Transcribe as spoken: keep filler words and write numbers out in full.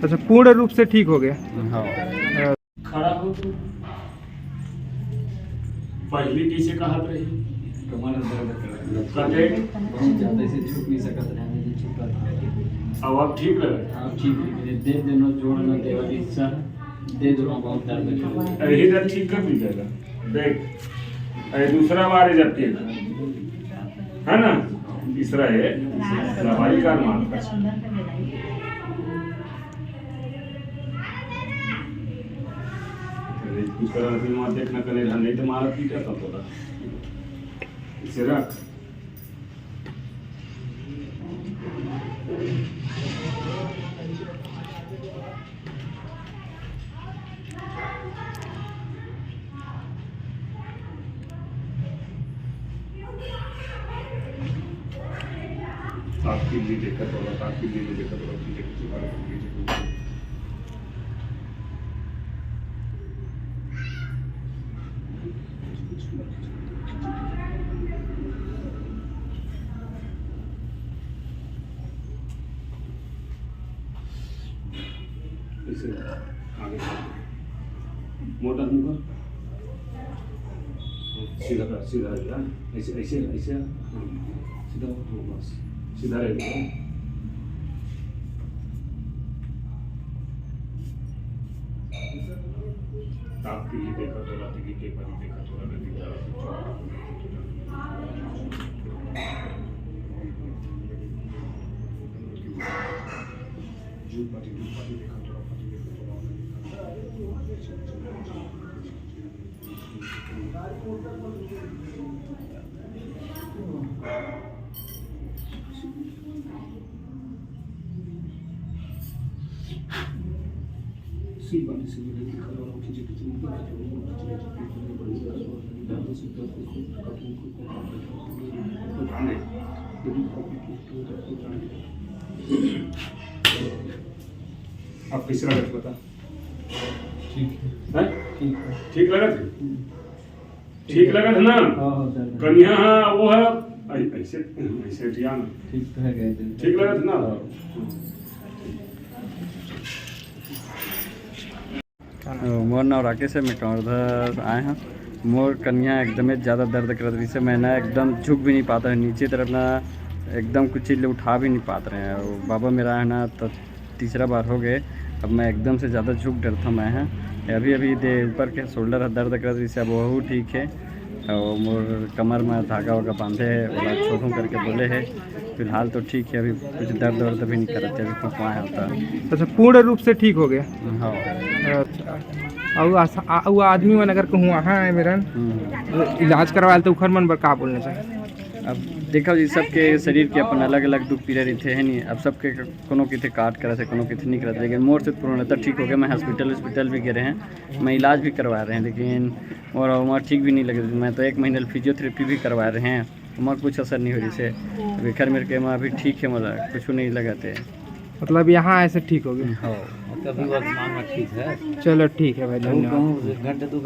अच्छा, पूर्ण रूप से ठीक हो गया। हाँ। खड़ा हो तू। पहली कैसे कहत रही? कमर दर्द करत रही। कटे? बहुत ज्यादा से झुक नहीं सकत रहे, नहीं झुकत रहे। अब, अब ठीक लगत? हाँ, ठीक है। दे देनो जोड़ ना देवा की इच्छा, दे दो, बहुत दर्द करत रही। यही दर्द ठीक कर दी जाएगा। देख, अरे दूसरा बार है जबकि, है ना? तीसरा है, दवाई का मारता। अरे, कुछ तरह से मार देखना करे, नहीं तो मारा पीटा था थोड़ा। इसे रख। ताकि नहीं देखा तो, ताकि नहीं देखा तो, ठीक है, कुछ बात नहीं है। इसे आगे मोटा मुंह कर। सीधा कर, सीधा रहेगा। ऐसे, ऐसे, ऐसे। हाँ, सीधा हो, बस। सीधा रहेगा। ताप के लिए देखा तो रात की के पानी देखा तो रात की। जून पार्टी, जून पार्टी देखा तो रात की देखा तो रात की। आप कैसे लगा था, बता? ठीक है। हैं? ठीक है। ठीक लगा था? ठीक लगा था ना? हाँ, हाँ, सर। कन्या, हाँ, वो है, ऐ-, ऐसे, ऐसे हटिया ना। ठीक तो है, गए दिन। ठीक लगा था ना? हाँ। मोर नाम राकेश है, मैं कवर्धा से आए हँव। मोर कन्या एकदमे ज़्यादा दर्द करत रहिसे, मैं ना एकदम झुक भी नहीं पात रहें नीचे तरफ ना, एकदम कुछ चीज ले उठा भी नहीं पात रहें। अउ बाबा मेर आए ना, तो तीसरा बार हो गए, अब मैं एकदम से ज़्यादा झुक डरत हँव मैं ह। अभी अभी दे ऊपर के shoulder ह दर्द करत रहिसे, अब वहू ठीक है। अउ मोर कमर में धागा वागा बांधे हे, ओला छोड़हूँ करके बोले हे। फिलहाल तो ठीक है, अभी कुछ दर्द वर्द भी नहीं करत है, अभी फुफुआ है होता। अच्छा, पूर्ण रूप से ठीक हो गया? हाँ। अच्छा, अउ आस-, आ-, अउ आदमी मन अगर कहूँ वहाँ आए मेरन, हम्म। तो इलाज करवाए ल, तो उखर मन बर का बोलना चाहिए? अब देखो जी, सबके शरीर के अपन अलग-अलग दुख पीड़ा रहिथे, है नी? अब सबके क-, कोनो किथे काट करत हे, कोनो किथे नहीं करत, लेकिन मोर से पूर्णतः ठीक हो गया। मैं hospital वॉस्पिटल भी गए रहें, मैं इलाज भी करवाए रहें, लेकिन मोर, मोर ठीक भी नहीं लगे। मैं तो एक महीना ले physiotherapy भी करवाए रहें, मोर कुछ असर नहीं हो रहिसे। अभी घर मेर के मैं अभी ठीक है, मोला कुछ नहीं लगत हे। मतलब यहाँ ऐसे ठीक हो गया? हाँ। मतलब अभी वर्तमान में ठीक है। चलो ठीक है भाई, धन्यवाद।